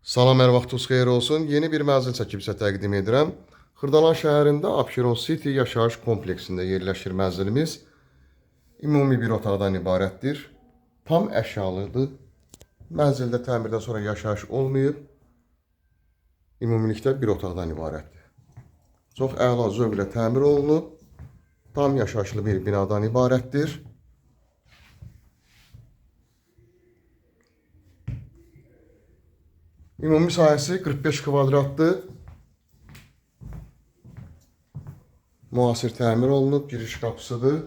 Salam, hər vaxtınız xeyir olsun. Yeni bir mənzil çəkib sizə təqdim edirəm. Xırdalan şəhərində Abşeron City yaşayış kompleksində yerləşir mənzilimiz. Ümumi bir otaqdan ibarətdir. Tam əşyalıdır. Mənzildə təmirdən sonra yaşayış olmayıb. Ümumilikdə bir otaqdan ibarətdir. Çox əla zövqlə təmir olunub. Tam yaşayışlı bir binadan ibarətdir. Ümumi sahəsi 45 kvadratdır. Müasir təmir olunub, giriş qapısıdır.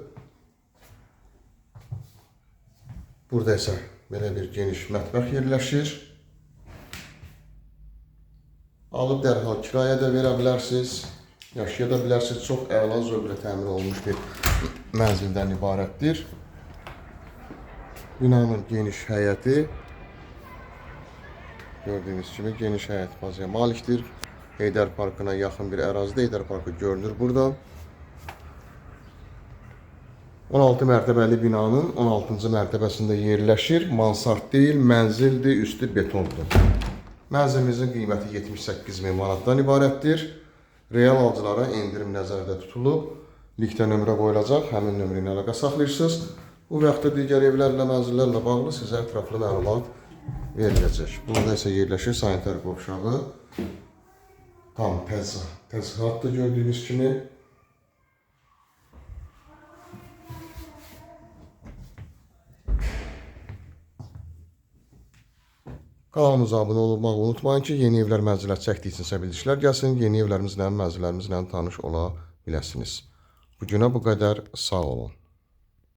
Burada isə belə bir geniş mətbəx yerləşir. Alıb dərhal kirayə də verə bilərsiniz, yaşaya da bilərsiniz. Çox əla zövqlə təmir olunmuş bir mənzildən ibarətdir. Binanın geniş həyəti. Gördüyünüz kimi geniş həyət bazaya malikdir. Heydər Parkına yaxın bir ərazidə Heydər Parkı görünür buradan. 16 mərtəbəli binanın 16-cı mərtəbəsində yerləşir. Mansard deyil, mənzildir, üstü betondur. Mənzilimizin qiyməti 78 min manatdan ibarətdir. Real alıcılara endirim nəzərdə tutulub. Linkdə nömrə qoyulacaq, həmin nömrə ilə əlaqə saxlayırsınız. Bu və yaxud da digər evlərlə, mənzillərlə bağlı sizə ətraflı məlumat veriləcək. Burada isə yerləşir sanitar qovşağı. Tam təzyiqatdır gördüyünüz kimi. Kanalımıza abunə olmağı unutmayın ki, yeni evlər, mənzillər çəkdiyi üçün sizə bildirişlər gəlsin. Yeni evlərimizlə, mənzillərimizlə tanış ola biləsiniz. Bu günə bu qədər. Sağ olun.